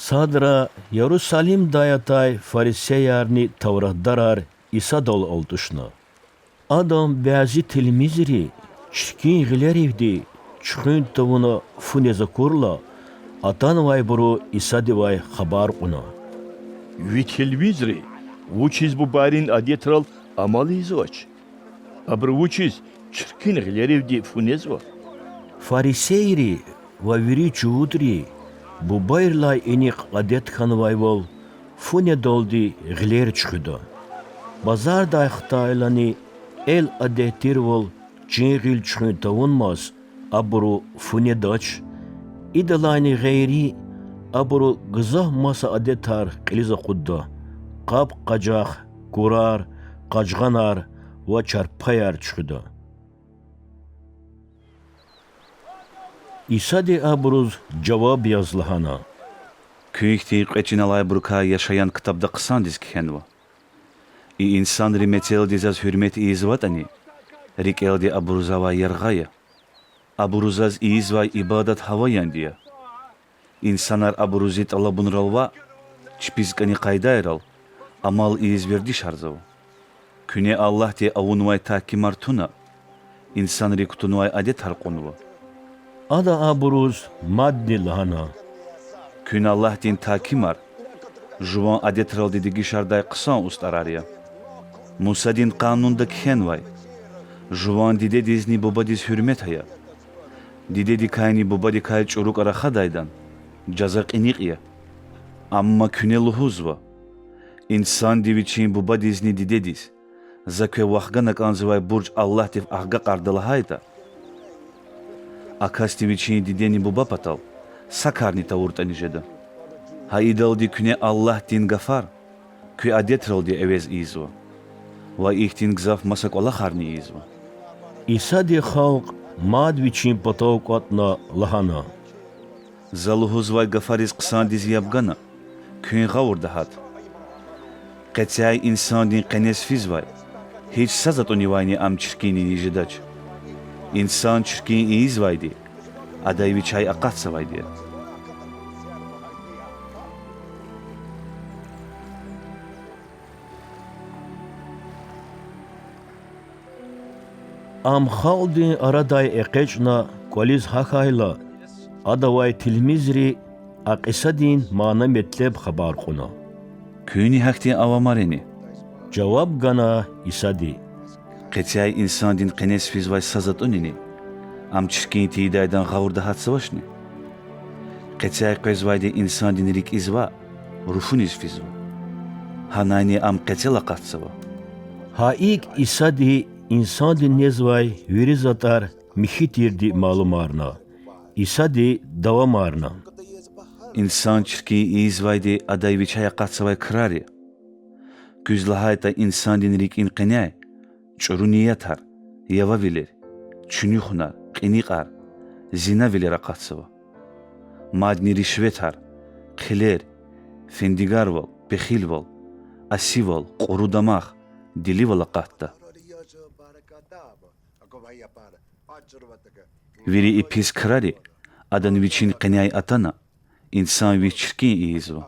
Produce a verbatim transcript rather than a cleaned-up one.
Садра Ярусалимдай атай фарисеярни тавратдарар Исадал алтӀушна. Адан бязи тилмизри чиркин гъилеривди чуьхуьн тавуна фу нез акурла, атанвайбуру Исадивай хабар кьуна: Ви тилмизри вучиз бубайрин адетрал амал ийизвач? Абуру вучиз чиркин гъилеривди фу незва? Фарисейри ва вири чувудри бубайрилай инихъ адет хьанвайвал фу недалди гъилер чуьхуьда. Базардай хтайлани эл адет тирвал чин гъил чуьхуьн тавунмаз абуру фу недач. Идалайни гъейри, абуру гзаф маса адетар кьилиз акъудда: къаб-къажах, курар, къажгъанар ва чарпаяр чуьхуьда. Исади абуруз жаваб яз лагьана: Куьн хьтин кьве чин алайбурукай Яшаян ктабда хъсандиз кхьенва: И инсанри мецелди Заз гьуьрмет ийизватӀани, рикӀелди абуру Завай яргъа ая. Абуру Заз ийизвай ибадат гьаваянди я. Инсанар абуру Зи тӀалабунрал ваъ, чпиз кӀани къайдайрал амал ийиз вердишарзава. Куьне Аллагьди авунвай тагькимар туна, инсанри кутунвай адетар кьунва. Ада абуруз мадни лагьана: Куьн Аллагьдин тагькимар жуван адетралди дегишардай хъсан устӀарар я. Мусадин Къанунда кхьенвай: Жуван дидедизни бубадиз гьуьрмет ая. Дидедикайни бубадикай чӀурукай рахадайдан жаза кьиникь я. Амма куьне лугьузва: инсанди вичин бубадизни дидедиз, За квев вахгана кӀанзавай бурж Аллагьдив агакьарда лагьайтӀа, а касди вичин дидени буба патал са карни тавуртӀани жеда. Гьа идалди куьне Аллагьдин гафар куь адетралди эвез ийизва ва ихьтин гзаф маса кӀвалахарни ийизва. Исади халкь мад Вичин патав кӀватӀна лагьана: За лугьузвай гафариз хъсандиз яб гана, куьн гъавурда гьат. Къецяй инсандин къенез физвай гьич са затӀунивайни ам чиркинни жедач. Инсан чиркин ийизвайди адай вичяй акъатзавайди я. Ам халкьдин арадай экъечӀна кӀвализ гьахьайла, Адавай тилмизри а кьисадин мана-метлеб хабар кьуна. Куьнни гьахьтин ава марини? жаваб гана Исади. Къецяй инсандин къенез физвай са затӀунини ам чиркин тийидайдан гъавурда гьатзавачни? Къецяй къвезвайди инсандин рикӀиз ваъ, руфуниз физва. Гьанани ам къецел акъатзава. Гьа икӀ Исади инсандин незвай вири затӀар михьи тирди малумарна. Исади давамарна: Инсан чиркин ийизвайди адай вичяй акъатзавай крар я. Куьз лагьайтӀа, инсандин рикӀин къеняй чӀуру ниятар, явавилер, чуьнуьхнар, кьиникьар, зинавилер акъатзава. Мадни ришветар, хъилер, фендигарвал, пехилвал, асивал, кьуру дамах, диливал акъатда. Вири и пис крари адан вичин къеняй атана, инсан вич чиркин ийизва.